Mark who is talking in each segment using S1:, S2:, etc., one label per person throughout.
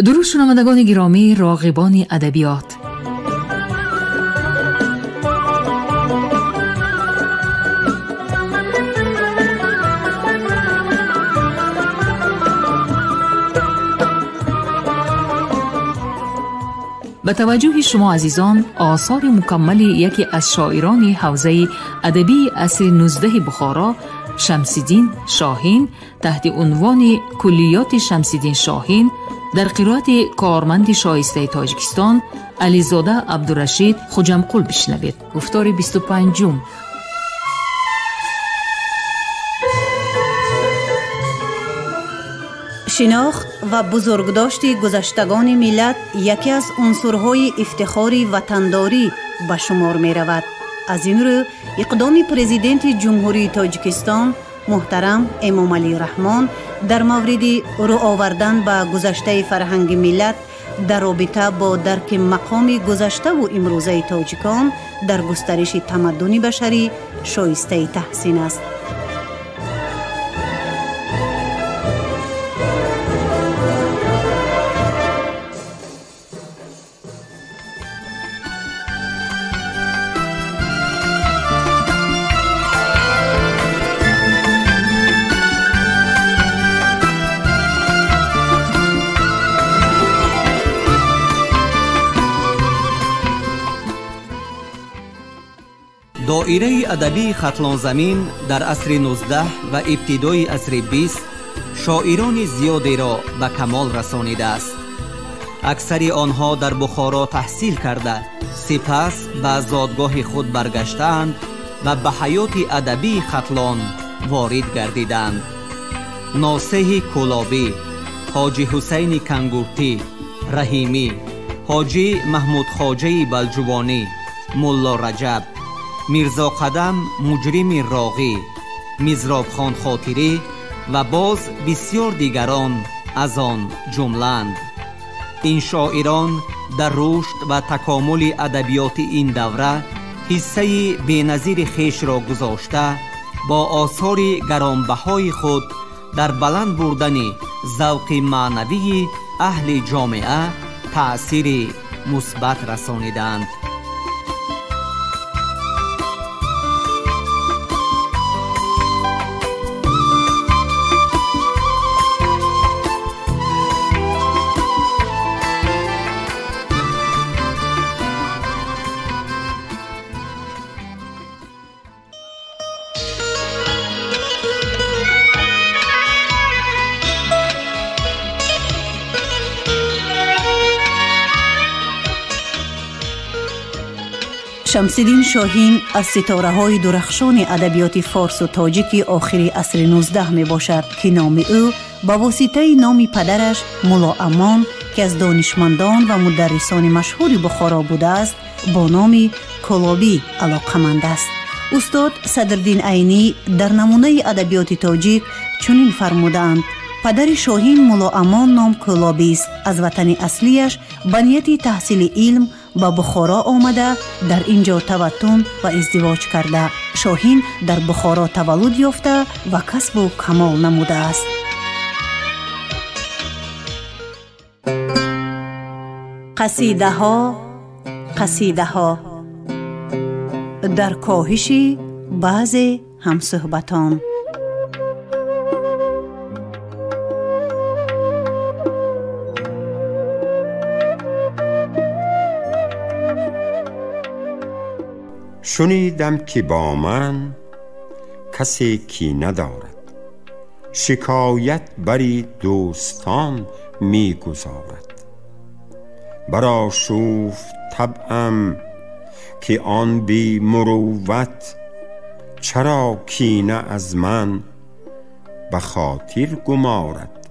S1: Дуруд шунавандагони гиромӣ, роғибони адабиёт. Ба таваҷҷӯҳи шумо азизон осори мукаммали яке аз шоирони ҳавзаи адабии асри 19 Бухоро Шамсиддин Шоҳин таҳти унвони Куллиёти Шамсиддин Шоҳин дар қироати корманди шоистаи Тоҷикистон Ализода Абдурашид Хуҷамқул бишнавед. Гуфтори 25-ум.
S2: Шинохт ва бузургдошти гузаштагони миллат яке аз унсурҳои ифтихори ватандорӣ ба шумор меравад. Аз ин рӯ иқдоми президенти Ҷумҳурии Тоҷикистон муҳтарам Эмомалӣ Раҳмон дар мавриди рӯ овардан ба гузаштаи фарҳанги миллат дар робита бо дарки мақоми гузаштаву имрӯзаи тоҷикон дар густариши тамаддуни башарӣ шоистаи таҳсин аст.
S3: Доираи адабии Хатлонзамин дар асри 19 ва ибтидои асри 20 шоирони зиёдеро ба камол расонидааст. Аксари онҳо дар Бухоро таҳсил карда, сипас ба зодгоҳи худ баргаштаанд ва ба ҳаёти адабии Хатлон ворид гардиданд. Носеҳи Кӯлобӣ, Ҳоҷи Ҳусайни Кангуртӣ, Раҳимӣ, Ҳоҷи Маҳмудхоҷаи Балҷувонӣ, Мулло Раҷаб, Мирзо Қадам Муҷрими Роғӣ, Мизробхон Хотирӣ ва боз бисёр дигарон аз он ҷумлаанд. Ин шоирон дар рушд ва такомули адабиёти ин давра ҳиссаи беназири хешро гузошта, бо осори гаронбаҳои худ дар баланд бурдани завқи маънавии аҳли ҷомеа таъсири мусбат расонидаанд.
S2: Шамсиддин Шоҳин аз ситораҳои дурахшони адабиёти форсу тоҷики охири асри 19 мебошад, ки номи ӯ ба воситаи номи падараш Мулло Амон, ки аз донишмандон ва мударрисони машҳури Бухоро будааст, бо номи Кӯлобӣ алоқаманд аст. Устод Садриддин Айнӣ дар намунаи адабиёти тоҷик чунин фармудаанд: падари Шоҳин Мулло Амон ном Кӯлобист. Аз ватани аслияш ба нияти таҳсили илм ба Бухоро омада, дар ин ҷо таваттун ва издивоҷ карда. Шоҳин дар Бухоро таваллуд ёфта ва касбу камол намудааст. Қасидаҳо, қасидаҳо дар коҳиши баъзе ҳамсӯҳбатон.
S4: شنیدم که با من کسی کی ندارد، شکایت بری دوستان میگذارد. برآشفت طبعم که آن بی مروت، چرا کینه از من به خاطر گمارد.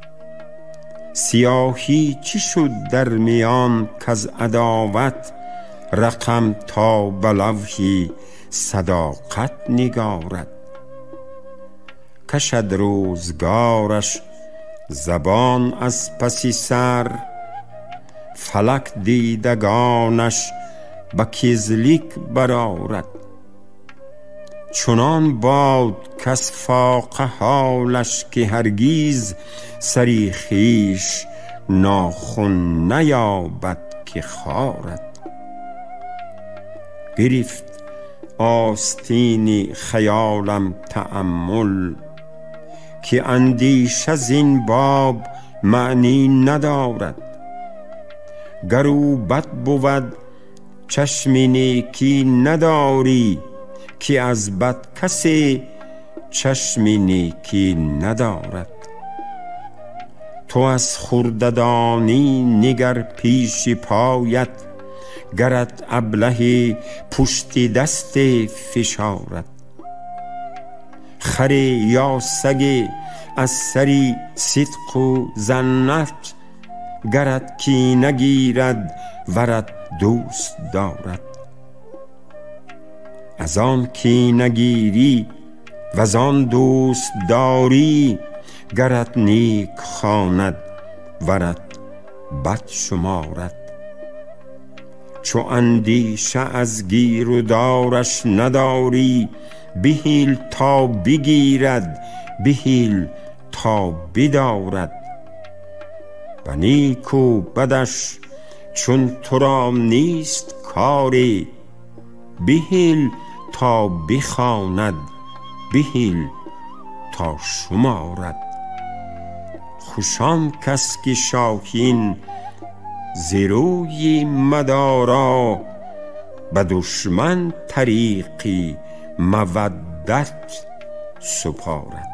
S4: سیاهی چی شد در میان کز عداوت، رقم تا به لوحی صداقت نگارد. کشد روزگارش زبان از پس سر، فلک دیدگانش به کزلیک برآرد. چنان باد کس فاقه حالش که هرگیز سری خویش ناخن نیابد که خارد. گرفت آستین خیالم تأمل، که اندیشه زین باب معنی ندارد. گر او بد بود چشم نیکی نداری، که از بد کسی چشم نیکی ندارد. تو از خرددانی نگر پیش پایت، گرت ابلهی پشت دست فشارد. خری یا سگ از سری صدق و زنت، گرت کی نگیرد ورت دوست دارد. از آن کی نگیری و زان دوست داری، گرت نیک خواند ورت بد شمارد. چو اندیشه از گیر و دارش نداری، بهیل تا بگیرد بهیل تا بدارد. به نیک و بدش چون تو را نیست کاری، بهیل تا بخواند بهیل تا شمارد. خوشان کس که شاهین ز روی مدارا، به دشمن طریقی مودت سپارد.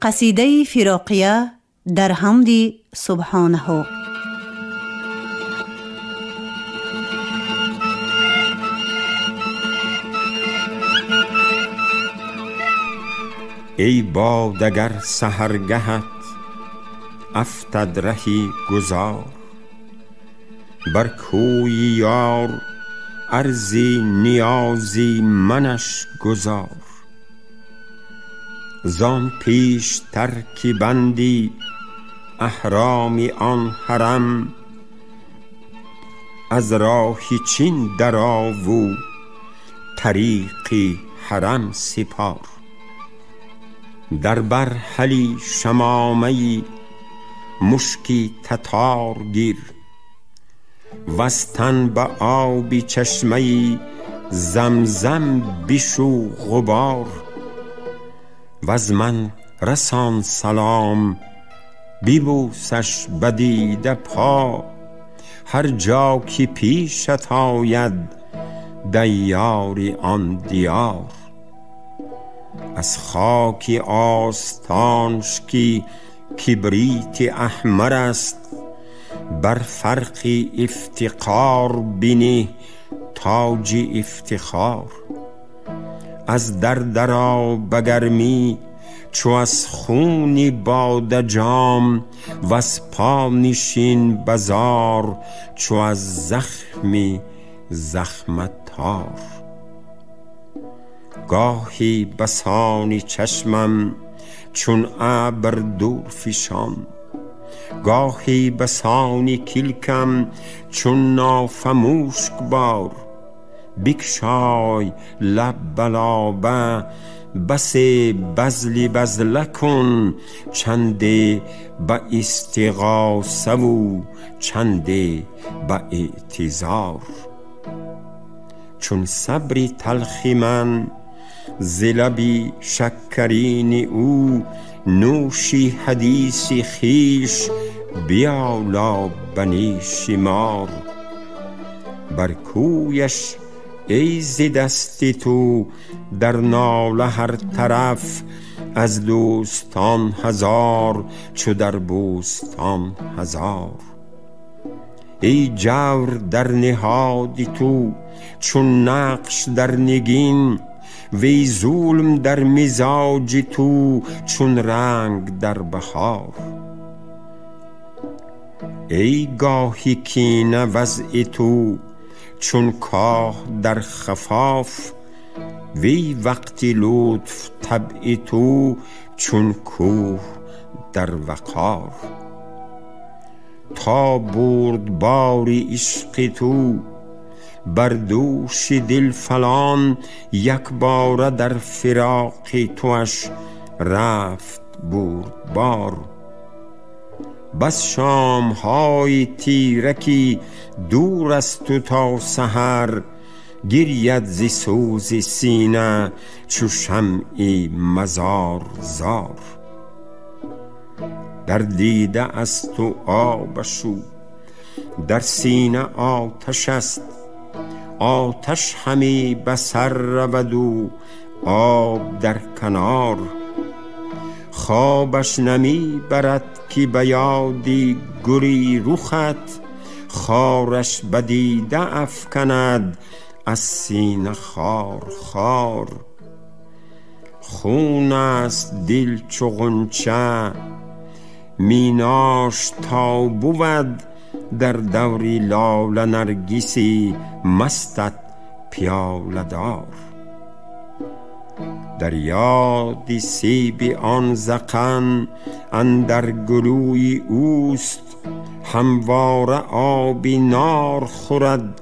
S2: قصیده فراقیه در حمد سبحانه.
S4: ای باد اگر سحرگهت افتد رهی گذار، بر کوی یار عرضی نیازی منش گذار. زان پیش ترک بندی احرام آن حرم، از راه چین درآ و طریق حرم سپار. در بر هلی شمامه مشکی تتار گیر، وز تن به آب چشمه زمزم بشو غبار. وز من رسان سلام ببوسش بدیده پا، هر جا که پیشت آید دیار آن دیار. از خاک آستانش که کبریت احمر است، بر فرق افتقار بنه تاج افتخار. از در درآ به گرمی چو از خون باده جام، وز پا نشین بزار چو از زخم زخمه تار. گاهی بسان چشمم چون ابر دور فشان، گاهی بسان کلکم چون نافه مشک بار. بکشای لب بلابه بس بذل بذله کن، چنده به استغاثه و چنده به اعتذار. چون صبر تلخ من ز لب شکرین او، نوشی حدیث خویش بیالا بنی شمار. بر کویش ای ز دست تو در ناله هر طرف، از دوستان هزار چو در بوستان هزار. ای جور در نهاد تو چون نقش در نگین، وی ظلم در مزاج تو چون رنگ در بهار. ای گاهی کینه وضع تو چون کاه در خفاف. وی وقتی لطف طبع تو چون کوه در وقار. تا بردباری عشق تو بر دوش دل فلان، یک باره در فراق تواش رفت بردبار. بس شامهای تیرکی دور از تو تا سحر، گرید ز سوز سینه چو شمعی مزار زار. در دیده از تو آبش و در سینه آتش است، آتش همی به سر رود و آب در کنار. خوابش نمی برد که به یادی گری رخت، خارش به دیده افکند از سینه خار خار. خون است دل چو غنچه میناش تا بود، در دوری لاله نرگسی مستت پیاله دار. در یاد سیب آن ذقن اندر گلوی اوست، همواره آب نار خورد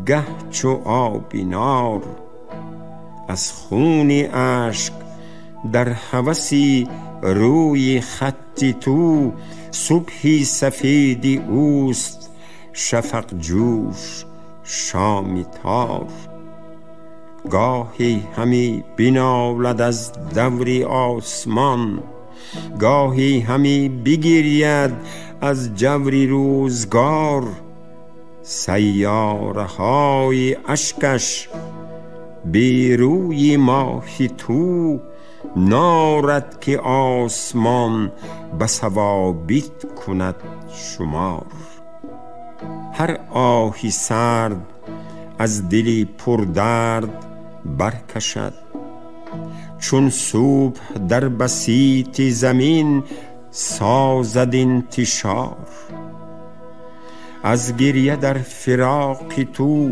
S4: گه چو آب نار. از خون اشک در هوسی روی خط تو، صبحی سفیدی اوست شفق جوش شامی تار. گاهی همی بنالد از دوری آسمان، گاهی همی بگرید از جوری روزگار. سیاره های اشکش بی روی ماهی تو، نارد که آسمان به ثوابت کند شمار. هر آهی سرد از دلی پردرد برکشد، چون صبح در بسیط زمین سازد انتشار. از گریه در فراق تو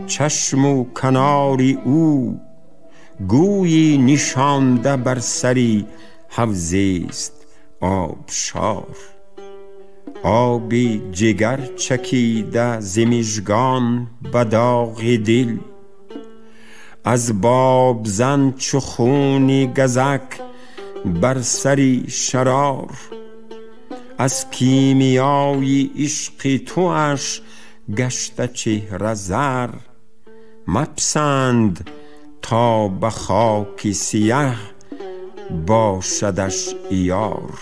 S4: چشم و کنار او، گویی نشانده بر سری حوضی است آبشار. آبی جگر چکیده ز مژگان به داغ دل، از باب زن چو خون گزک بر سری شرار. از کیمیای عشق تواش گشته چهره زر، مپسند تا به خاک سیه باشدش عیار.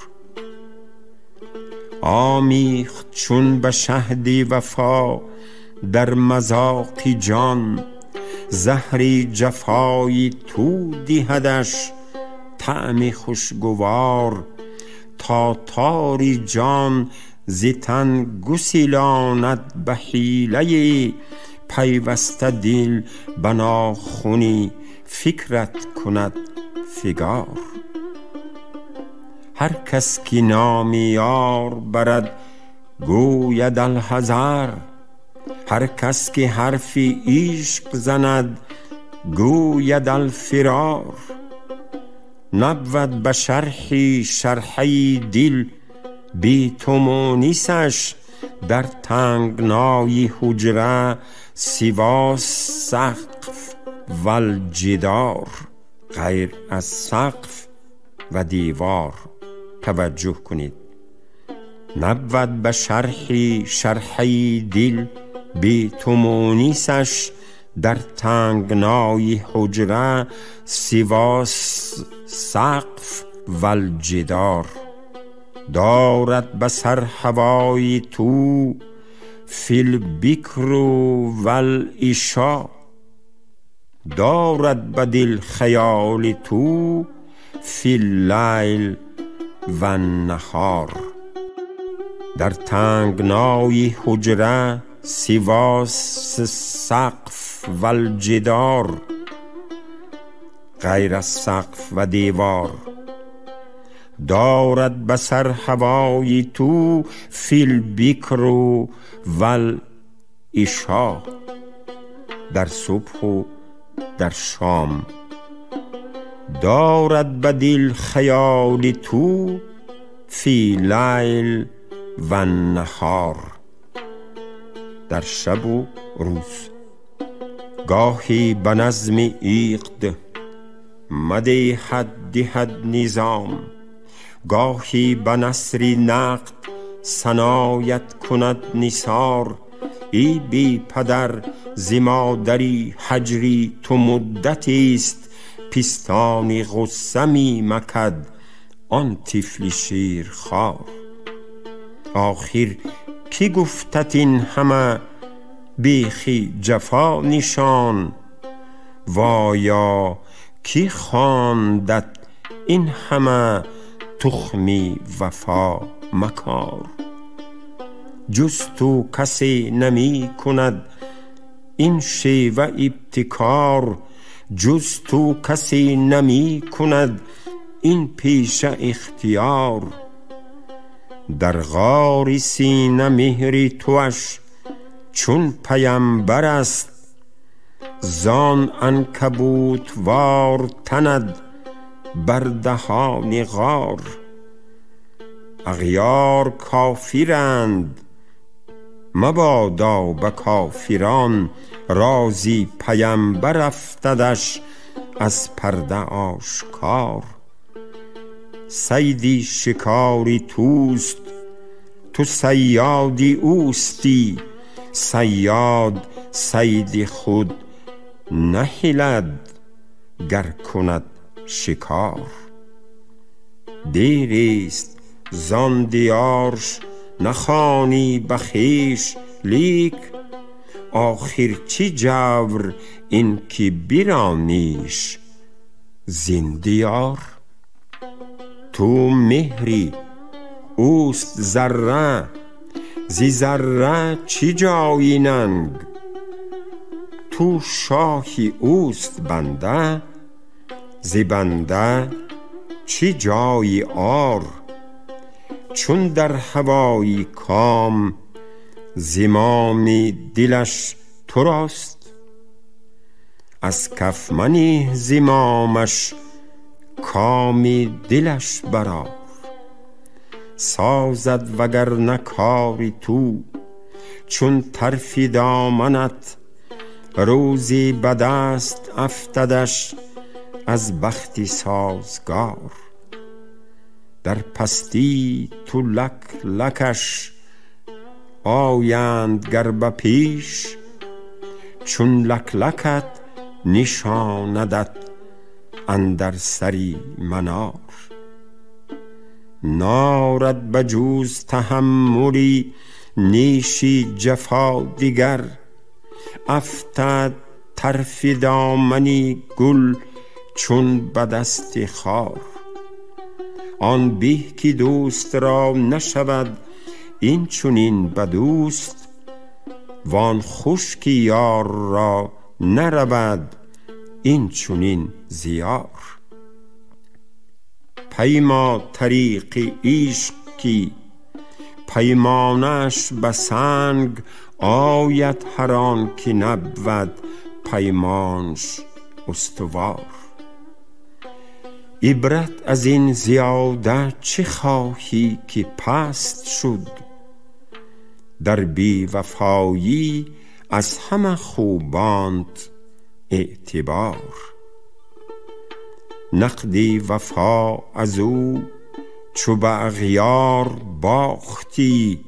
S4: آمیخت چون به شهد وفا در مذاق جان، زهری جفای تو دهدش طعم خوشگوار. تا تاری جان ز تن گسیلاند به حیله، پیوسته دل به ناخنی فکرت کند فگار. هر کس که نام یار برد گوید الحذر، هر کس که حرف عشق زند گوید الفرار. نبود به شرحی شرحه دل بی تو مونسش، در تنگنای حجره سوا سقف و الجدار، غیر از سقف و دیوار. توجه کنید، نبود به شرحی شرحه دل بی تو مونسش، در تنگنای حجره سوا سقف و الجدار. دارد به سر هوای تو فی البکر و العشا، دارد به دل خیال تو فی اللیل و النهار. در تنگنای حجره سوا سقف و الجدار، غیر از سقف و دیوار. دارد به سر هوای تو فی البکر و العشا. در صبح و در شام. دارد به دل خیال تو فی لیل و نهار، در شب و روز. گاهی به نظم عقد مدهد دهد نظام، گاهی به نثر نقد ثنایت کند نثار. ای بی پدر ز مادری هجری تو مدتی است، پستان غصه می مکد آن طفل شیرخوار. آخر کی گفتت این همه بیخی جفا نشان، وایا کی خواندت این همه تخمی وفا مکار. جز تو کسی نمی کند این شیوه ابتکار، جز تو کسی نمی کند این پیشه اختیار. در غار سینه مهر تواش چون پیمبر است، زان عنکبوت وار تند بر دهان غار. اغیار کافرند مبادا به کافران، رازی پیمبر افتدش از پرده آشکار. صیدی شکاری توست تو صیادی اوستی، صیاد صید خود نهلد گر کند شکار. دیریست زان دیارش نخوانی به خویش، لیک آخر چی جور این که برانیش زین دیار. تو مهری اوست ذره، زی ذره چی جایی ننگ. تو شاهی اوست بنده، زی بنده چی جایی عار. چون در هوای کام زمام دلش تو راست، از کف منه زمامش کام دلش برآر. سازد وگرنه کار تو چون طرف دامنت، روزی به دست افتدش از بخت سازگار. در پستی تو لک لکش آیند گر به پیش، چون لک لکت نشاندت اندر سری منار. نارد بجوز تحملی نیشی جفا دیگر، افتد طرف دامنی گل چون به دست خار. آن به که دوست را نشود این چنین بدوست، وان خوش که یار را نرود این چنین زیار. پیما طریق عشق کی پیمانش به سنگ، آید هر آن که نبود پیمانش استوار. عبرت از این زیاده چه خواهی که پست شد، در بی وفایی از همه خوبانت اعتبار. نقدی وفا از او چو به اغیار باختی،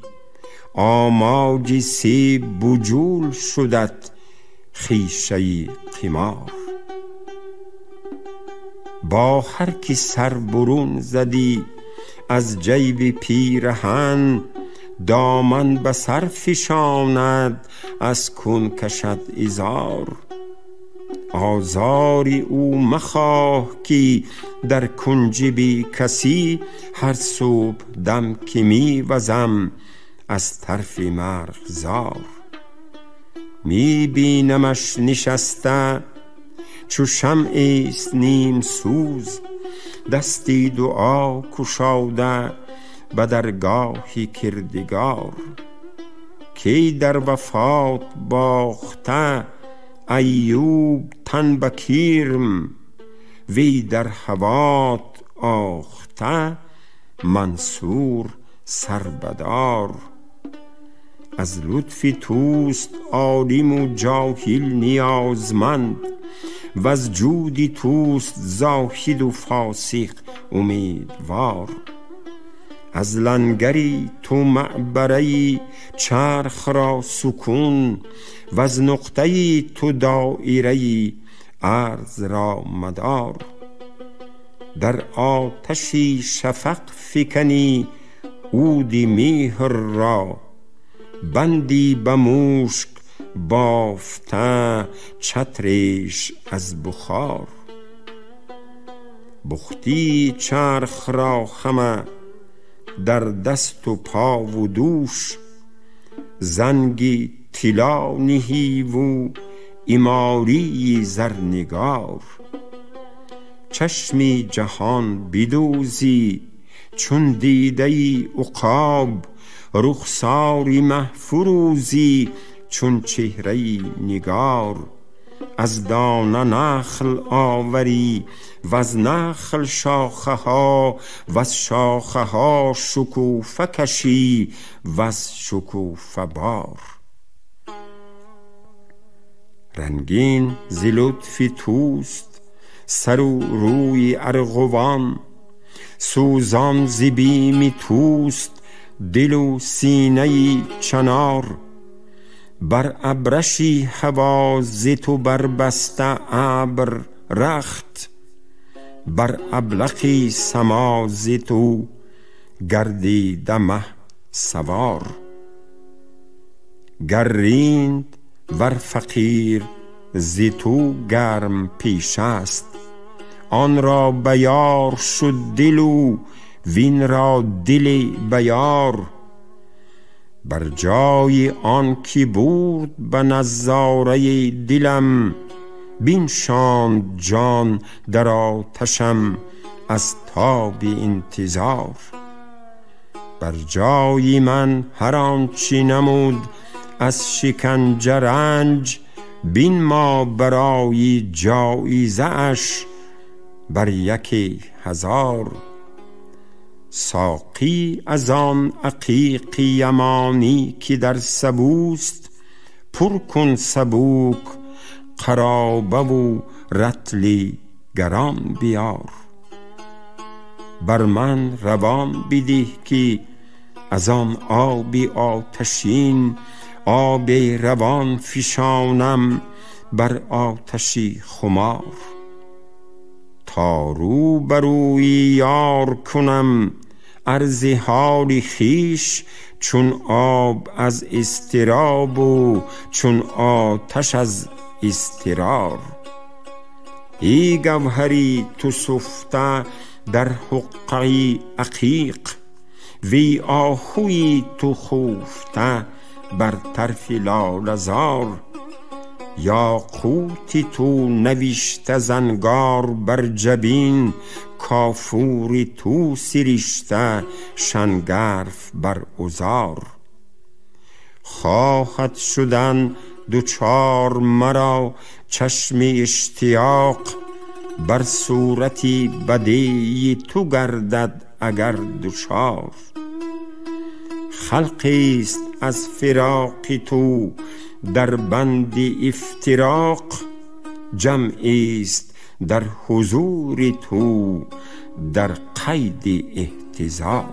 S4: آماج سیب بجول شدت خویشه قمار. با هر کی سر برون زدی از جیب پیرهن، دامن به سر فشاند از کون کشد ازار. آزاری او مخواه کی در کنج بی کسی، هر صبح دم که می وزم از طرف مرغزار. می بینمش نشسته چو شمعی است نیم سوز، دستی دعا کشاده به درگاه کردگار. کی در وفات باخته ایوب تن به کرم، وی در هوات آخته منصور سربدار. از لطف توست عالم و جاهل نیازمند، وز جود توست زاهد و فاسق امیدوار. از لنگری تو معبره چرخ را سکون، وز نقطه تو دایره ارض را مدار. در آتشی شفق فکنی عود مهر را، بندی به مشک بافته چترش از بخار. بختی چرخ را خمه در دست و پا و دوش، زنگی طلا نهی و عماری زرنگار. چشمی جهان بدوزی چون دیده عقاب، رخساری مه فروزی چون چهره نگار. از دانه نخل آوری وز نخل شاخه ها، وز شاخه ها شکوفه کشی وز شکوفه بار. رنگین ز لطف توست سر و روی ارغوان، سوزان ز بیم توست دل و سینه چنار. بر ابرشی هوا ز تو بربسته ابر رخت، بر ابلقی سما ز تو گردیده مه سوار. گر ریند ور فقیر ز تو گرم پیش است، آن را بیار شد دل و وین را دل بیار. بر جای آن که برد به نظاره دلم، بنشاند جان در آتشم از تاب انتظار. بر جای من هر آنچه نمود از شکنجه رنج، بین ما برای جایزه اش بر 1000. ساقی از آن عقیق یمانی که در سبوست، پر کن سبوک قرابه و رطل گران بیار. بر من روان بده که از آن آب آتشین، آب روان فشانم بر آتشی خمار. تا رو بروی یار کنم عرض حال خویش، چون آب از اضطراب و چون آتش از اضطرار. ای گوهری تو سفته در حقه عقیق، وی آهوی تو خفته بر طرف لاله زار. یاقوت تو نوشته زنگار بر جبین، کافور تو سرشته شنگرف بر عذار. خواهد شدن دچار مرا چشم اشتیاق، بر صورت بدیع تو گردد اگر دچار. خلقی است از فراق تو در بند افتراق، جمعی است در حضور تو در قید احتضار.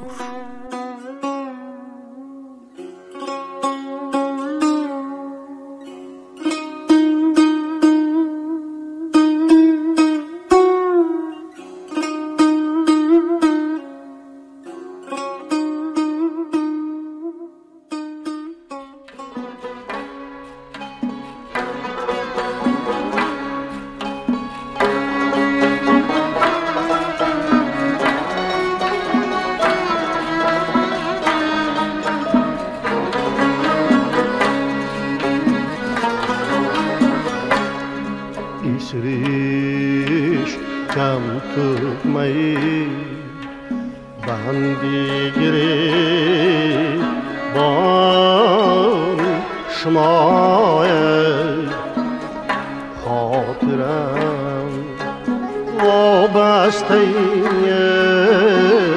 S5: وابسته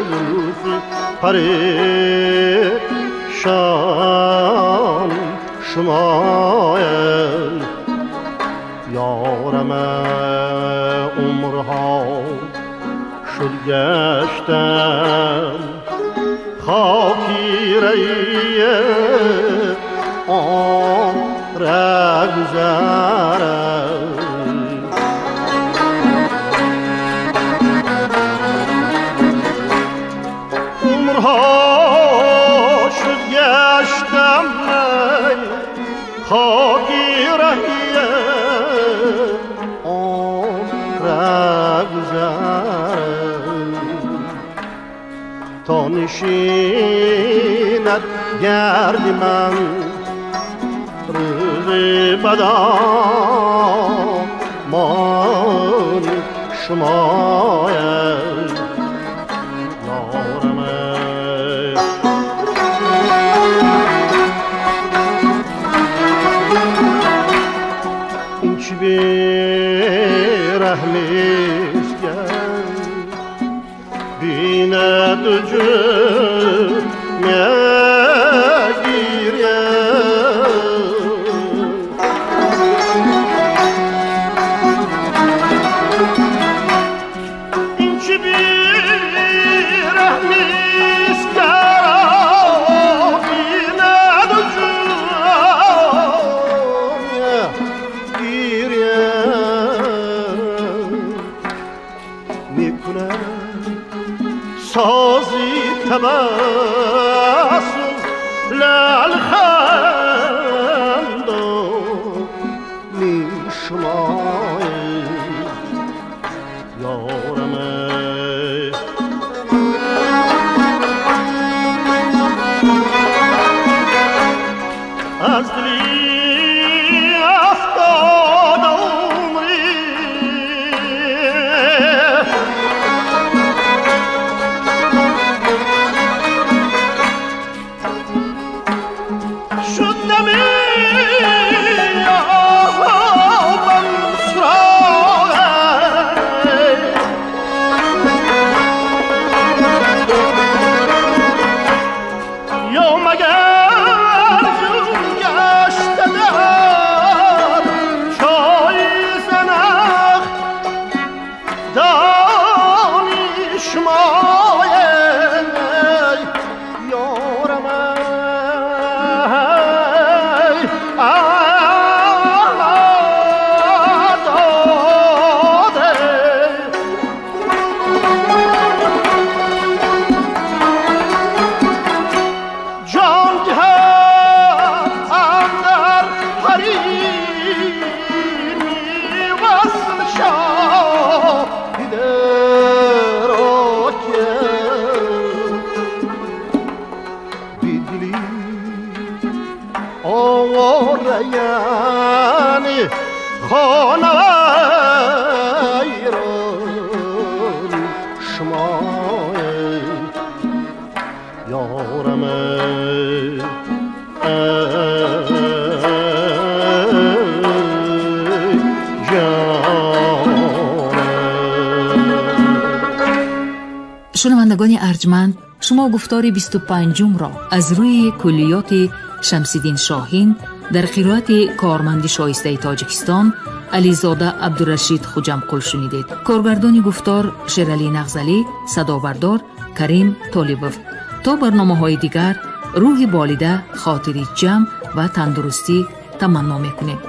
S5: زلف پریشان شما یارم عمرها شد گشتم خاکی ری آن رگذرم عمرها شد گشتم خاکی رهی آن رگذرم تا نشیند گرد من روز بدامان شما یارم. این چی بی رحمیست گر بیند جرم سازی تبسم لعل خندانی شما یارم. از دلی افتاد عمری شد نمی‌یابم سراغ یا مگر جون گشته در چای زنخ دانی شمای یارم. یعنی خانه ویران شما یارم.
S1: Шунавандагони арҷманд, шумо гуфтори 25-умро аз рӯи куллиёти Шамсиддин Шоҳин дар қироати корманди шоистаи Тоҷикистон Ализода Абдурашид Хуҷамқул шунидед. Коргардони гуфтор Шералӣ Нағзалӣ, садобардор Карим Толибов. То барномаҳои дигар рӯҳи болида, хотири ҷамъ ва тандурустӣ таманно мекунем.